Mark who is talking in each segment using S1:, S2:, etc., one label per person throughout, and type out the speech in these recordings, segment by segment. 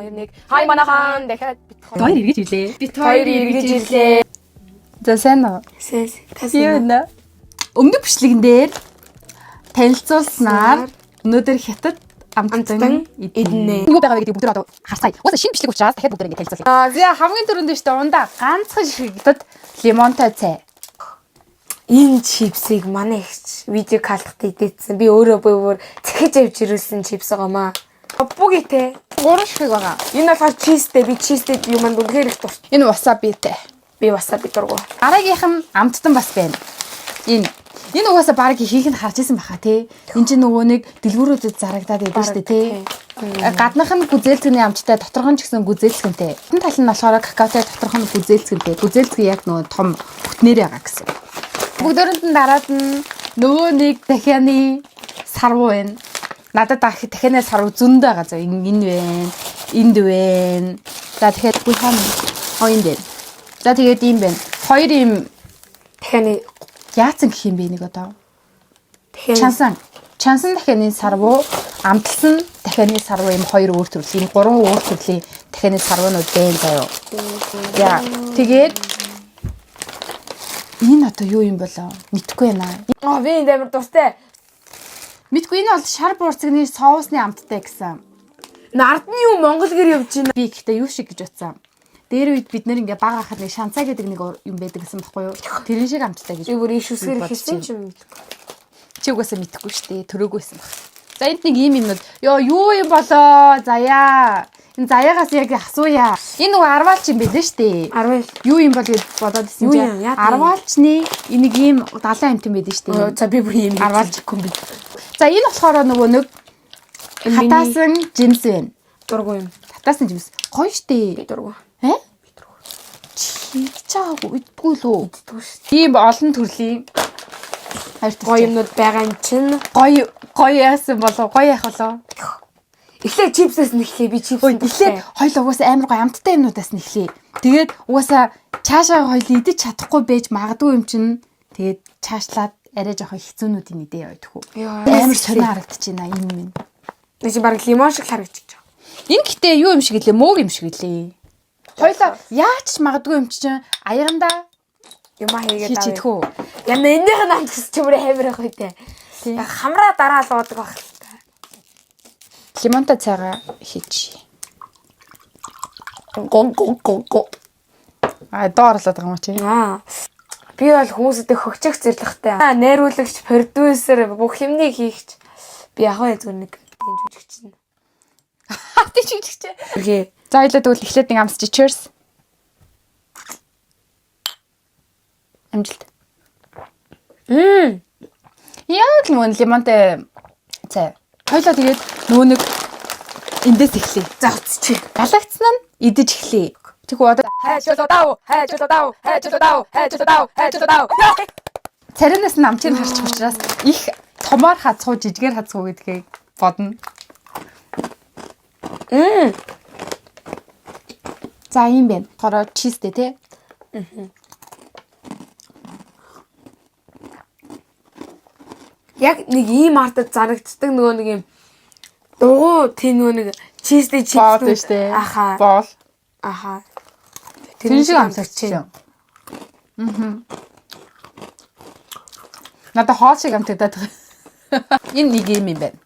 S1: 3 2 1. Хай манайхан дахиад бит
S2: Хоёр эргэж ирлээ.
S1: бит хоёр эргэж ирлээ.
S2: За сайн уу?
S3: Сайн
S2: Юу нэ? Өмнөх бичлэгэн дээр танилцуулснаар өнөөдөр хятад амттан
S3: Амттан идэнэ.
S2: Юу байгаа вэ гэдгийг бүгд одоо харцгаая. Угаасаа шинэ бичлэг учраас дахиад бүгд ингэ танилцуулъя. Аа за хамгийн түрүүнд нь шүү дээ ундаа ганцхан шиг хятад лимонтой цай.
S3: Энэ чипсийг манай ихч видео калхад идээдсэн. Би өөрөө бүр цэхэж авч ирүүлсэн чипс байгаамаа. Бугитэй.
S2: Гурван ширхэг байгаа.
S3: Энэ болохоор чизтэй. Би чизтэй юм анд үнэхээр их дуртай.
S2: Энэ васабитэй.
S3: Би васаби дургу.
S2: Дараагийнх нь амттан бас байна. Энэ Энэ угаасаа баг ихийг нь харж исэн баха тий. Энд чинь нөгөө нэг дэлгүүрүүдэд зарагдаад байдаг шүү дээ тий. Гаднах нь гүзээлзгэний амттай, доторх нь ч гэсэн гүзээлзгэнтэй. Энэ тал нь болохоор какаотай, доторх нь гүзээлзгэнтэй. Гүзээлзгэн яг нөгөө том бүтнээр байгаа гэсэн. Бүгдөрөнд нь дараад нь нөгөө нэг дахианы сарвуу байна. Надад ах дахианы сарвуу зөндөө байгаа зөө. Энэ байна. Энд байна. За тэгэхээр үгүй хаана? Оо энд байна. За тэгээд ийм байна. Хоёр ийм
S3: Дахианы
S2: яатсан гэх юм бэ нэг одоо?
S3: дахианы
S2: Чансан. Чансан дахианы сарвуу, амтлсан дахианы сарвуу ийм хоёр өөр төрлийн, ийм гурван өөр төрлийн дахианы сарвуунууд байна заяо. За тэгээд энэ одоо юу юм болоо? Мэдхгүй байна.
S3: Аа би энд амар дуртай.
S2: Мэдгүй энэ бол шар буурцагны соусны амттай гэсэн.
S3: Нардны юу Монгол гэр явж байна.
S2: Би гэхдээ юу шиг гэж утсан. Дээр үед бид нэр ингээ бага хахад нэг шанцаа гэдэг нэг юм байдаг гэсэн баггүй юу? Тэрэн шиг амттай гэж.
S3: Би бүр иш үсгэр
S2: бодож
S3: хэлсэн
S2: байна.
S3: ч юм мэдгүй.
S2: Чи угаасаа мэдэхгүй шүү дээ. Төрөөгүйсэн баг. За энд нэг ийм юмнууд. Йоо юу юм болоо? Заяа. Энэ заяагаас яг асууя. Энэ нөгөө арваалч юм байлээ шүү дээ.
S3: 10
S2: Юу юм бол гэж бодоод исэн
S3: Юу юм?
S2: чинь
S3: Яадаг юм?
S2: арваалчны энэ нэг ийм далайн амт юм байдаг шүү дээ.
S3: За би бүр юм
S2: Арваалч гүн би. За энэ болохоор нөгөө нэг
S3: Энэ миний-
S2: хатаасан жимс байна.
S3: дургу юм.
S2: Хатаасан жимс. Гоё шүү
S3: Би
S2: дээ.
S3: дургу.
S2: Э? Чи чаагүй идэггүй лүү.
S3: Иддэггүй шүү. дээ.
S2: Ийм олон төрлийн хоёр
S3: Гоё юмнууд байгаа юм чинь.
S2: гоё гоё яасан болов гоё яах болов.
S3: Эхлээд чипсээс нь эхлэе. Би чипс.
S2: Ой эхлээд хоёул угаасаа амар гоё амттай юмнуудаас нь эхлэе. Тэгээд угаасаа цаашаа хоёул идэж чадахгүй байж магадгүй юм чинь тэгээд чаашлаад арай жоохон хэцүүнүүдийн идэ яваа тхүү.
S3: Йоо.
S2: Амар сонио харагдаж байна энэ минь.
S3: Нэг чи баг лимон шиг л харагдчих.
S2: Энэ гэтээ юу юм шиг лээ мөөг юм шиг лээ. Хоёлаа яаж ч магадгүй юм чинь аягандаа
S3: Юмаа хийгээд
S2: хийж
S3: авъя.
S2: идэх үү?
S3: Яна энийх нь амт гэсэн чимрээ хамар явах үедээ.
S2: Тийм.
S3: Хамраа дараа л уудаг байх л та.
S2: Лимонтой цайгаа хийж.
S3: Гон гон гон гон.
S2: А доорлоод байгаа юм чи.
S3: Аа. Би бол хүмүүстэй хөгжих зэрлэгтэй. Аа, найруулагч, продюсер бүх юмнийг хийхч. Би яг вэ зүгээр нэг тийм жүжигч нь.
S2: Тий чиглэгч.
S3: Үргээ.
S2: За хоёлаа тэгвэл эхлээд нэг амсч cheers. Амжилт.
S3: Мм.
S2: Яг л нөгөө лимонтой цай. Хоёлаа тэгээд нөгөө нэг эндээс эхлэе.
S3: За уцчих.
S2: Галагдсан нь идэж эхлэе. Тэгвэл одоо хайчлаа хайчлаа хайчлаа хайчлаа хайчлаа. Царинаас нь амтыг харчих учраас их томоор хазах уу жижигээр хазах уу гэдгийг бодно.
S3: Мм.
S2: За ийм байна. Хороо чизтэй тий.
S3: Яг нэг ийм артад зарагддаг нөгөө нэг юм дугуй тийм нөгөө нэг чизтэй чипс.
S2: Боол шүү дээ.
S3: Аха.
S2: Боол.
S3: Аха.
S2: Тэр шиг амтагч юм. Аа. Надад хоол шиг амтагдаад байгаа. Энэ нэг юм юм байна.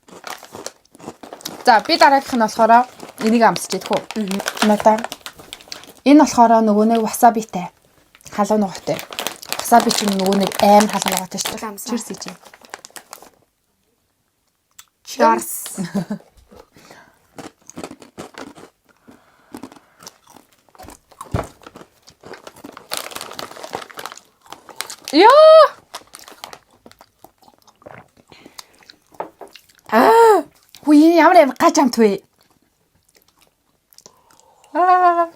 S2: За би дараагийнх нь болохоор энийг амсч идэх үү? Надаа энэ болохоор нөгөө нэг васабитай. Халуун ногоотой. Васаби чинь нөгөө нэг амар халуун ногоотой шүү дээ.
S3: Амсаа.
S2: Cheers хийж.
S3: Cheers.
S2: Яа! Аа! Хүү энэ ямар амар гаж амт вэ? Аа!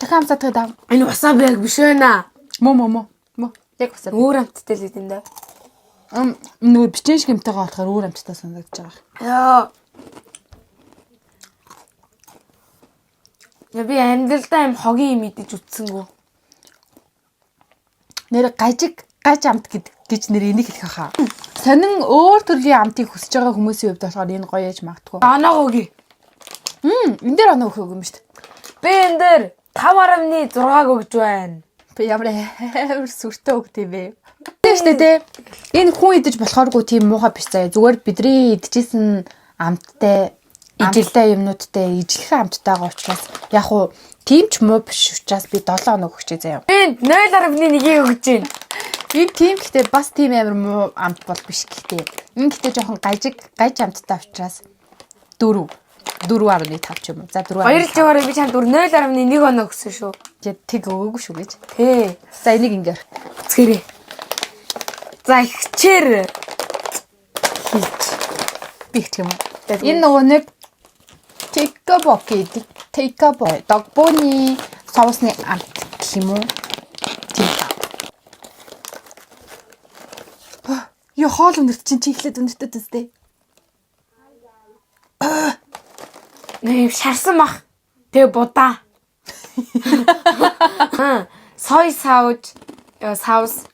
S2: Дахин амсаад байгаа даа.
S3: Энэ васаби яг биш байна.
S2: Мө мө мө. Мө. Яг васаби.
S3: Өөр амттай л идэм да.
S2: Ам нөгөө бичэн шиг юмтайгаа болохоор өөр амттай санагдаж байгаа.
S3: Яа. Я би амьдралдаа юм хогийн юм идэж үтсэнгүү.
S2: Нэр гажиг гаж амт гэд гэж нэр энийг хэлэх хаа. Сонин өөр төрлийн амтыг хүсэж байгаа хүмүүсийн хувьд болохоор энэ гоё яж магадгүй.
S3: Оноогооги.
S2: Энэ дээр оноо өгөх юм шүү дээ.
S3: Би энэ дээр 5.6-г өгж байна.
S2: Би ямар амар сүртэй өгд юм бэ? Тийм шүү дээ тий. Энэ хүн идэж болохооргүй тийм муухай биш заяа. Зүгээр бидний идчихсэн амттай ижилтэй юмнуудтай ижлэхэн амттайгаа учраас яг уу тийм ч муу биш учраас би 7 оноо өгчээ заяа.
S3: Би энд 0.1-ийг өгж байна.
S2: Энэ тийм гэхдээ бас тийм амар муу амт бол биш гэхдээ. Энэ гэхдээ жоохон гажиг гаж амттай учраас 4 4.5 ч юм уу. За 4.
S3: Баярлж байгаарай, би чамд бүр 0.1 оноо өгсөн шүү.
S2: Тэг өгөөгүй шүү гэж.
S3: Тий.
S2: За энийг ингээ.
S3: Үцгээрээ. За ихчээр хийж.
S2: Би их юм уу? Энэ нөгөө нэг тикабоки тикабо догбоны соусны амт гэх юм уу? Тийм. Йоо, хоол өнөрт чинь чи эхлээд өнөртөд үстэй.
S3: Нэг шарсан мах. Тэгээ будаа. Хаа. Сой сауж саус.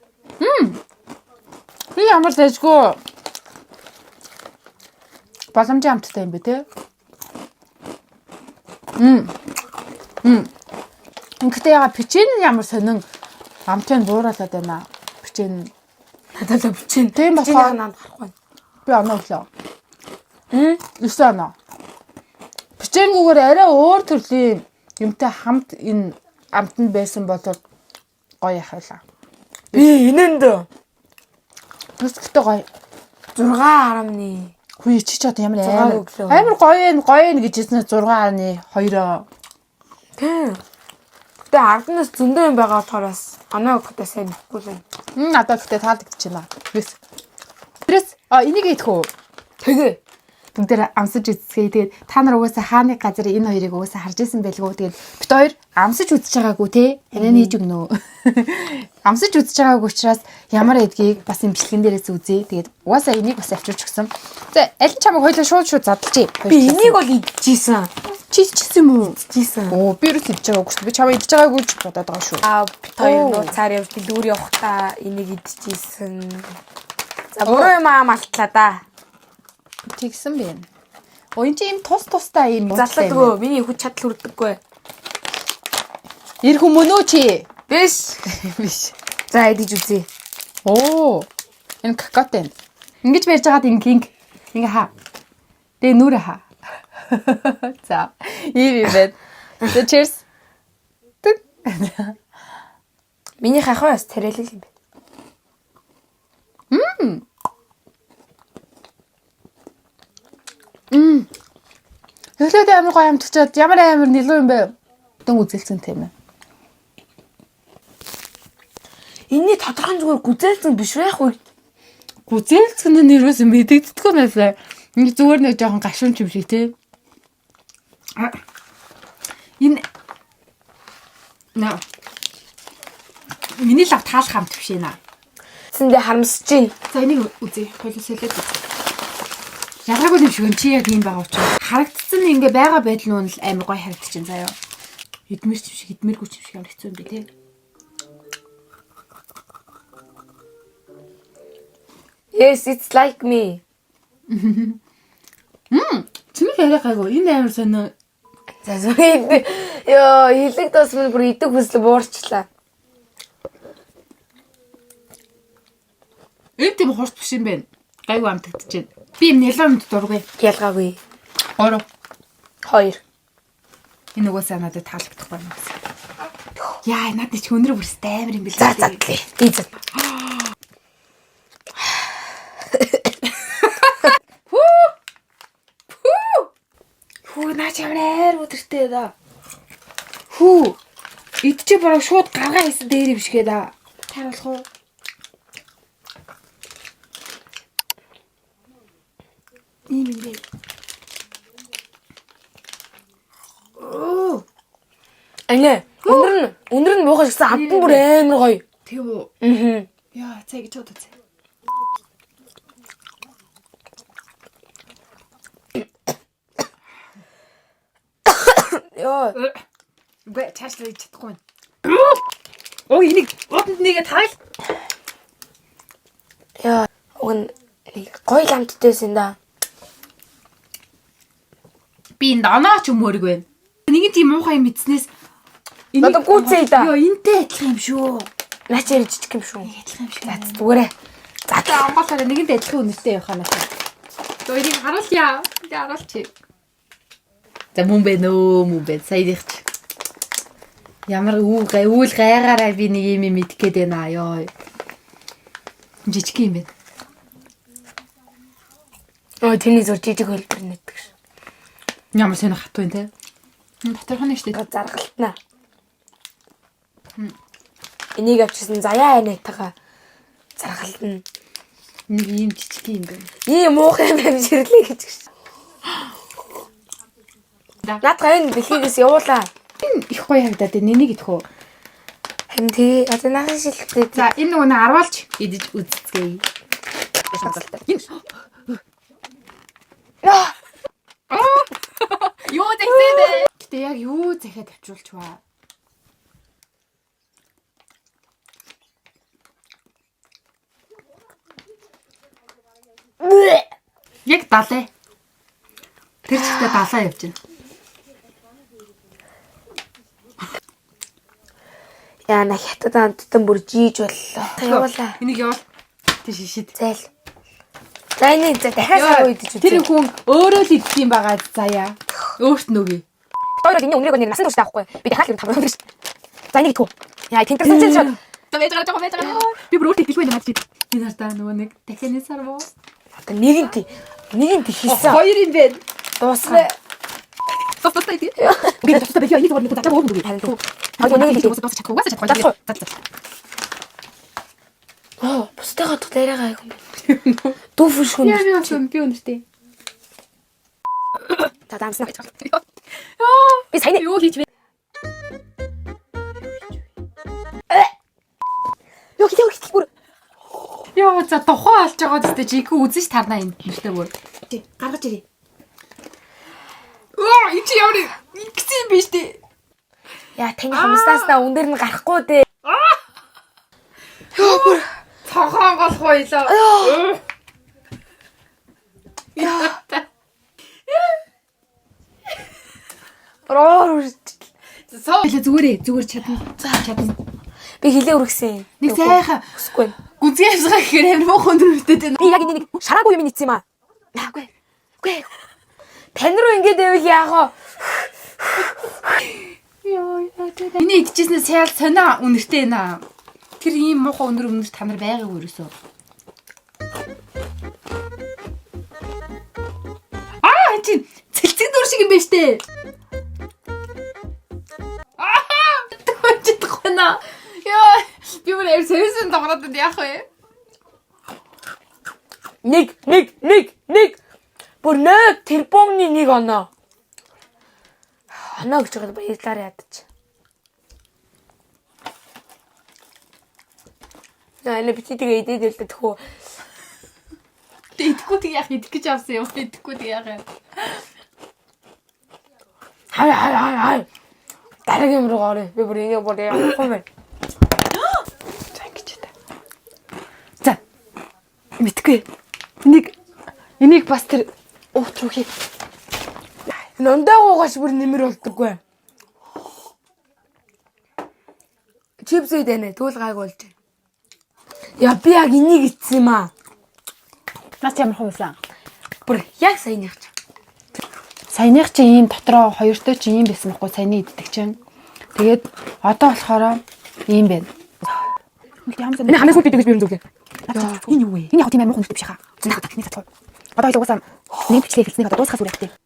S2: Би ямар дайжгүй. Боломжийн амттай юм бэ те? Гэхдээ яга печень нь ямар сонин амтын бууралаад байна. Печень
S3: Надад л бичэн.
S2: Тийм болохоор-
S3: нанд гарахгүй.
S2: би оноо өглөө. 9 оноо. Печенгүүгээр арай өөр төрлийн юмтай хамт энэ амт нь байсан бол гоё яах байлаа.
S3: Би энэнд
S2: Нүсгтэй гоё.
S3: 6.1.
S2: Хүй чи ч одоо ямар
S3: Зургаа
S2: амар
S3: өглөө.
S2: амар гоё юм гоё юм гэж хэлсэн 6.2.
S3: Тийм. Гэтэ арднаас зөндөө юм байгаа болохоор бас оноо өгөхдөө сайн мэдэхгүй л байна.
S2: Надад гэхдээ таалагдчихэв. Юус. Тэрээс а энийг идэх үү?
S3: Тэгээ.
S2: Бүгдээр амсаж үзцгээе. Тэгээд та нар угаасаа хааны газар энэ хоёрыг угаасаа харж исэн байлгүй. Тэгээд бит хоёр амсаж үзэж байгаагүй те. Танай нээж өгнө. Амсаж үзэж байгаагүй учраас ямар эдгийг бас юм бичлэгэн дээрээс үзье. Тэгээд угаасаа энийг бас авчирч өгсөн. За аль нь чамайг хоёлаа шууд шууд задлжээ.
S3: Би энийг бол идчихсэн.
S2: чи ичсэн юм уу?
S3: Идчихсэн.
S2: Оо, би юус идэж байгаагүй шүү. Би чамайг идэж байгаагүй ч бодоод байгаа шүү.
S3: А бит хоёр
S2: Оо.
S3: нууцаар явж дэлгүүр явахдаа энийг идчихсэн. За буруу юм аа малтлаа да.
S2: Тэгсэн бэ. Оо, энэ чи ийм тус тустай ийм муутай юм.
S3: Залладгүй. Миний хүч чадал хүрдэггүй.
S2: Эр хүмүүнөө чи?
S3: Биш.
S2: Биш.
S3: За идэж үзье.
S2: Оо. Энэ какаотой юм. Ингэж барьж байгаад ингэ ингэ ингэ хаа. Тэгээ нүрэ хаа. За. Ийм юм байна. За cheers. Түг.
S3: Миний хахаа бас царайлаг юм байна.
S2: Эхлээд амар гоё амтчаад ямар амар нэлүү юм бэ? Дэн үзэлцэн тийм ээ.
S3: Энийний тодорхой зүгээр гүзээлзэн биш байх үү?
S2: Гүзээлцэн нь нэрвээс мэдэгддэггүй байсан. Ингэ зүгээр нэг жоохон гашуун юм шиг тий. Энэ наа. Миний лав таалах амт биш ээ наа.
S3: Тэсэндээ харамсаж байна.
S2: За энийг үзье. Хоёул солиод үзье. Ялгаагүй юм шиг юм чи яг ийм байгаа учраас харагдсан нь ингээ байгаа байдал нь л амар гоё харагдчихээн заяа. Идмэр ч юм шиг идмэргүй ч юм шиг амар хэцүү юм бэ те.
S3: Yes, it's like me.
S2: Чимэг арай гайгүй. Энэ амар сонио.
S3: За зүгээр. Йоо, хилэг тус минь бүр идэх хүсэл буурчлаа.
S2: Энэ тийм хурц биш юм байна. Гайгүй амтагдчихээн. Би юм нэлээд юмд дургүй.
S3: Ялгаагүй.
S2: 3.
S3: 2.
S2: Энэ угаасаа надад таалагдах байна гэсэн. Яа, надад ч өндөр бүрстэй амар юм билээ.
S3: За задлаа. Би зад.
S2: Хүү, наа чи ямар айр өдөртэй да. Хүү. Идчихэ бараг шууд гаргаа хийсэн дээр юм шиг ээ да. Тааруулах уу? Ийм юм бэ. Оо,
S3: Анэ, өндөр нь өндөр нь муухай гэсэн амт нь бүр амар гоё.
S2: тийм үү?
S3: Аа.
S2: Яа, цай гэж бодож.
S3: Йоо,
S2: Үгүй чаашлаа хийж чадахгүй байна. Оо, энийг ууданд нэгэ таал.
S3: ёо. Уг нь нэг гоё л амттайсэн да.
S2: Би энд оноо ч өмөрг байна. Нэгэн тийм муухай юм мэдснээс
S3: Одоо гүцээ да.
S2: Йоо, энтэй адилхан юм шүү.
S3: Наа чи ярь жижиг юм шүү.
S2: Адилхан юм шүү.
S3: За зүгээрээ.
S2: За онгоолоорой нэгэнт адилхан үнэртэй явах юм аа. За энийг харуулъя. Энийг харуулчих. За мөн бэ нөө мөн бэ саяных ч. Ямар үү гай үйл гайгаараа би нэг юм мэдэх гээд байна ёо. Жижиг юм байна.
S3: Өө тэрний зур жижиг хөлбөр нэгдэг ш.
S2: Ямар сонир хатуу юм те. Доторх нь шүү дээ.
S3: Заргалтнаа. Энийг авчирсан заяа айнайтайгаа заргалтна.
S2: Нэг ийм жижиг юм байна.
S3: Ийм муухай юм амжирлээ гэж ш.
S2: Да.
S3: Наадгаа энэ дэлхийгээс явуулаа.
S2: Их гоё харагдаад байна. Энийг идэх үү?
S3: Харин тэгээ одоо наахан шилтээ.
S2: За энэ нөгөө нэг арвалж идэж үзцгээе. Энэ юу зэгцээ бэ? Гэтэ яг юу захиад тавьчулч вэ? Яг далай. Тэр чигтээ далай явж байна.
S3: Яна хятад амттан бүр жийж боллоо. Явуулаа.
S2: Энийг явуул. Тэг шишид.
S3: Зайл. За энийг за дахиад сар идэж үзье.
S2: Тэр хүн өөрөө л идэх юм байгаа заяа. Өөрт нүгий.
S1: Хоёр бол энэ өмнөг нэр насан туршдаа авахгүй. Би дахиад л юм таврах гэж. За энийг идэх үү? Яа, тэнтэрсэн чинь шууд.
S2: За байж байгаа жоохон байж байгаа. Би бүр өөртөө итгэлгүй байна чи. Би нартаа нөгөө нэг дахины сар мó.
S3: Одоо нэгэнт нэгэнт хийсэн.
S2: Хоёр юм байна.
S3: Дуусгана.
S2: Тус тустай тий. Би тустай байх. Энийг зүгээр нэг задлаа өөр нүгий.
S1: Харин
S2: Хоёр нэг нэг дуусах чадахгүй. Угаасаа чадахгүй. За за.
S3: Оо, бусдыгаа дох дайраагаа айгүй юм байна. Дүүфүш хүн.
S2: Яа би бас би өнөртэй.
S1: За дамсна.
S2: Йоо.
S1: Би саяны
S2: Юу хийж бэ?
S1: Юу хийх хийх бүр.
S2: Йоо за тухайн алж байгаа зү жинхэнэ үзэж тарна энэ нэртэй бүр. Гаргаж ирээ. Оо энэ чи ямар ингэсэн юм бэ штэ.
S3: Яа, таны хамснаас на үн дээр нь гарахгүй дээ.
S2: Цохон голох байлаа. Яа.
S3: Броор үрж.
S2: Соо зүгээрээ зүгээр чадна. За чадна.
S3: Би хилээ үргэсэн.
S2: Нэг сайхан
S3: Хүсэхгүй.
S2: гүнзгий авсгаа гэхээр амар муу өндөр өртөд байна.
S1: Би яг энэ нэг шараагүй юм нийцсэн юм аа. Үгүй. Үгүй.
S3: Тань руу ингэж байвал яах вэ?
S2: Йоо яа. Энийг идчихснээр сайл сонио үнэртэй байна. Тэр ийм муухай өндөр өндөр та нар байгаагүй ерөөсөө. Аа энэ чинь цэлцэг дүр шиг юм байна штэ. Аа чадахгүй наа. Йоо би бүр амар сериусэн тоглоод байна яах вэ?
S3: Нэг, нэг, нэг, нэг. Бүр 0 тэрбумны нэг оноо. Оноо гэж байгаа баярлаар ядаж. Наа энэ бити тэгээ идээд л төхөө.
S2: Тэг идэхгүй тэг яах идэх гэж авсан юм. Идэхгүй тэг яах юм.
S3: Хай хай хай хай. Дараагийн юм руу орё. Би бүр энийг бүр явахгүй юм.
S2: За ингэж та. За. Мэдгүй. Энийг энийг бас тэр уут руу хий.
S3: Нундаагуугаас бүр нэмэр болдоггүй. Чипс идэнэ түүл гайг болж. байна. Яа би яг энийг ицсэн юм аа.
S2: Наач ямар хувьсан?
S3: Бүр яг саяных ч.
S2: Саяных чи ийм дотроо хоёртой чи ийм байсан байхгүй саяны иддэг чинь. Тэгээд одоо болохоор ийм байна. Ямар
S1: Энэ хамгийн сүүлд идэг гэж би юм зүглээ.
S2: Энэ юу вэ? Энэ яг тийм амар муухай биш хаа. Нэг цацгаа. Одоо хоёул угаасаа нэг бичлэг хэлснийг одоо дуусгах зүрх хэрэгтэй.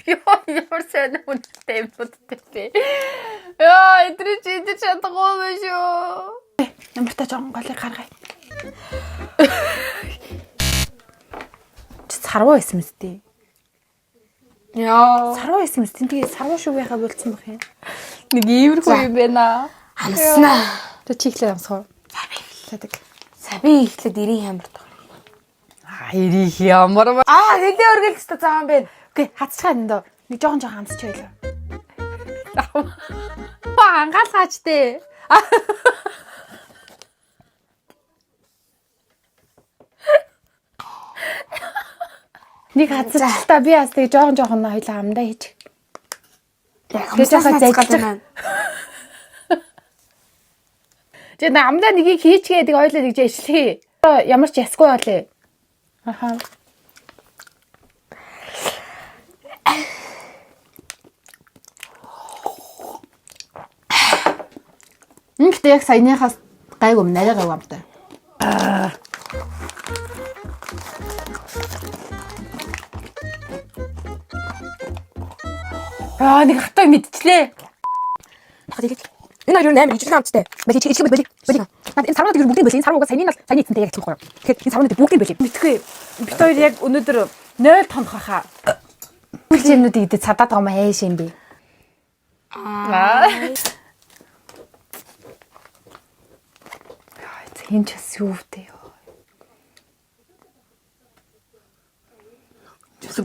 S2: Йоо, ямар сайн үнэтэй юм бодтой бэ. Йоо, эдрий чи идэж чадахгүй юм шүү. Ямар та жоон голыг гаргая. Чи сарвуу байсан мэт дээ.
S3: Яа.
S2: Сарвуу байсан мэт. Тэгээ сарвуу шүү байхаа болцсон байх юм. Нэг иймэрхүү юм байна.
S3: Амснаа.
S2: Тэ чи ихлээр амсах уу? За тэг.
S3: За би эхлээд 90 хямар тоо.
S2: Аа, ирих ямар ба.
S3: Аа, нэлээ өргөл өстө заа юм байна.
S2: Окей, хацчихаа энэ дөө. Нэг жоохон жоохон амсч байлаа. Ба ангаалгаач дээ. Нэг хазарч та би бас тэг жоохон жоохон хоёлаа амдаа хийчих.
S3: Яг
S2: Тэгээ жоохон
S3: хумсаас
S2: залжих. Чи на амдаа нэгийг хийчгээ тэг хоёлаа тэгж ажиллая. Ямар ч ясгүй болээ. Аха. Ингэхдээ яг саяныхаас гайгүй юм, нарай гайгүй амтай. Аа нэг хатай мэдчлээ.
S1: Хат хэлээ. Энэ хоёр нь амар ижлэн амттай. Бали чи ижлэн бали. Бали. Над энэ сарвнууд ер нь бүгдийг бали. Энэ сарвуугаа саяны нас саяны эцэнтэй яг адилхан байхгүй юу? Тэгэхээр энэ сарвнууд бүгдийг бали.
S2: Мэдхгүй. Бит хоёр яг өнөөдөр 0 тонох хаа. Үл юмнуудыг идэ цадаад байгаа юм хайш юм бэ. Аа. Энэ ч бас юу вэ ёо.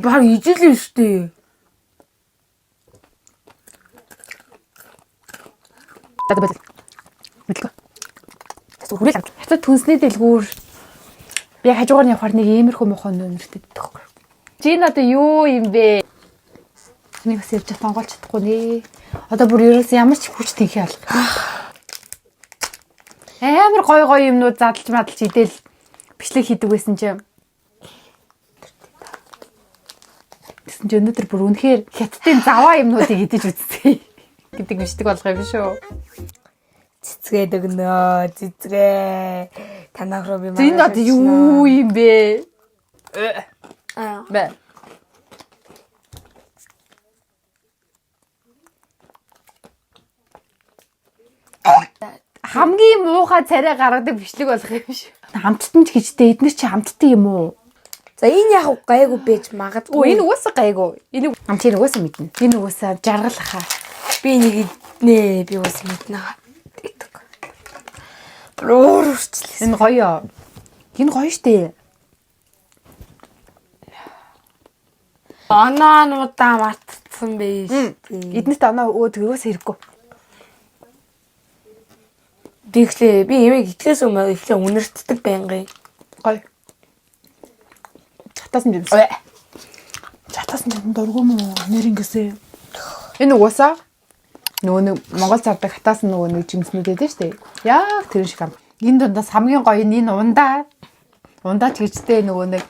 S3: Баг ижил шүү дээ.
S1: За бали. Мэдлгүй. Зүгээр хүрээл амт.
S2: Хятад түнсний дэлгүүр яг хажуугаар нь явахаар нэг иймэрхүү муухай нөмөртэй дэх байхгүй. Чи энэ одоо юу юм бэ? Нэг бас явж тонгоолж чадахгүй нэ. Одоо бүр ерөөс ямар ч хүч тэнхээ алга. Амар гой гой юмнууд задлж мадлж идэл бичлэг хийдэг байсан чинь. Тэгсэн чинь өнөөдөр бүр үнэхээр хятадын заваа юмнуудыг идэж үзсэн гэдэг бичлэг болох юм шүү.
S3: Цэцгээд өгнө. Цэцгээ. Танах руу би
S2: За энэ одоо юу юм бэ?
S3: Аа.
S2: Бэ. Хамгийн муухай царай гаргадаг бичлэг болох юм шүү. Амттан ч гэжтэй эднэр чи амттай юм уу?
S3: За энэ яг гайгүй байж магадгүй.
S2: Оо энэ угаасаа гайгүй. Энэ амт энэ угаасаа мэднэ. Энэ угаасаа жаргал хаа.
S3: би нэг иднэ. Би бас мэднэ. Идэг. Өөр үрчлээ.
S2: Энэ гоё. Энэ гоё штэ.
S3: Оноонуудаа мартцсан байж тээ.
S2: Эднэрт оноо өө тэгвээс хэрэггүй.
S3: Тэглээ би ямиг итгэс өмнө эхлээ үнэртдэг байнгын.
S2: Гоё. Чатаасан юм.
S4: Чатаасан юм дургу мó нэр ингэсээ.
S2: Энэ угаасаа нөгөө нэг Монгол зардаг хатаасан нөгөө нэг жимснүүд байдаг шүү дээ. Яг тэр шиг ам. Энэ дундаас хамгийн гоё нь энэ ундаа. Ундаа ч гэжтэй нөгөө нэг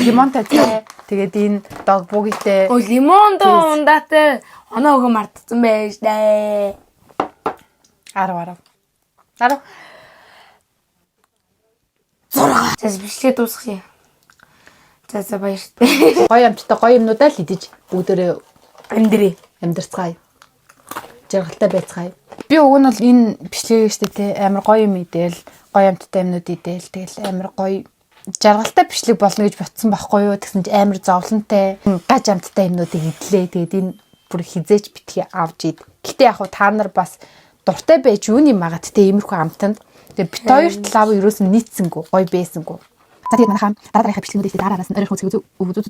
S2: лимонтой цай. Тэгээд энэ дог бугитэй.
S3: Өө лимон доо ундаатай оноо өгөө мартцсан байж дээ.
S2: 10 10. 10.
S3: 6. За бичлэгээ дуусгах юм. За за баяртай.
S2: Гоё амттай гоё юмнуудаа л идэж бүгдээрээ
S3: Амьдрий.
S2: амьдарцгаая. Жаргалтай байцгаая. Би уг нь бол энэ бичлэгийг штэ те амар гоё юм идээл, гоё амттай юмнууд идээл, тэгэл амар гоё жаргалтай бичлэг болно гэж ботсон байхгүй юу тэгсэн чи амар зовлонтой гаж амттай юмнуудыг идлээ. Тэгээд энэ бүр хизээч битгий авч ид. Гэтэ яг хуу та нар бас дуртай байж юуны магад те иймэрхүү амтанд. Тэгээд бит хоёрт лав ерөөс нь нийцсэнгүү, гоё байсангүй. За тэгээд манайхаа дараа дараагийнхаа бичлэгнүүдээ дараа араас нь ойр ойрхон үзэх үзүү.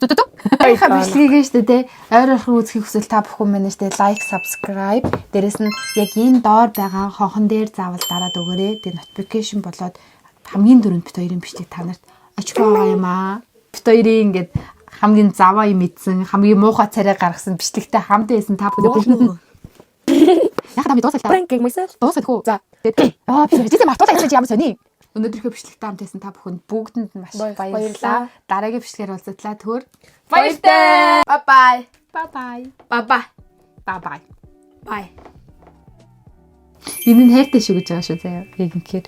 S2: Дараагийнхаа бичлэгийг шүү дээ ойр ойрхон үзэхийг хүсвэл та бүхэн минь шүү дээ лайк, subscribe дээрэс нь яг энэ доор байгаа хонхон дээр заавал дараад өгөөрэй. Тэгээд notification болоод хамгийн түрүүнд бит хоёрын бичлэг та нарт очих байгаа юм аа. Бит хоёрын ингээд хамгийн заваа юм идсэн, хамгийн муухай царай гаргасан бичлэгтэй хамт байсан та бүхэн. Яг та би дуусгалаа.
S1: Pranking myself.
S2: Дуусгах уу?
S1: За.
S2: Тэгээд аа би ярьжсэн мартуулаа гэсэн чи ямар сони. Өнөөдрийнхөө бичлэгтэй хамт байсан та бүхэнд бүгдэнд нь маш их баярлалаа. Дараагийн бичлэгээр уулзтлаа төр.
S3: Баяртай. Bye bye.
S2: Bye bye.
S3: Bye bye.
S2: Bye bye.
S3: Bye.
S2: Энэ нь хайртай шүү гэж байгаа шүү заяа. Яг инхээр.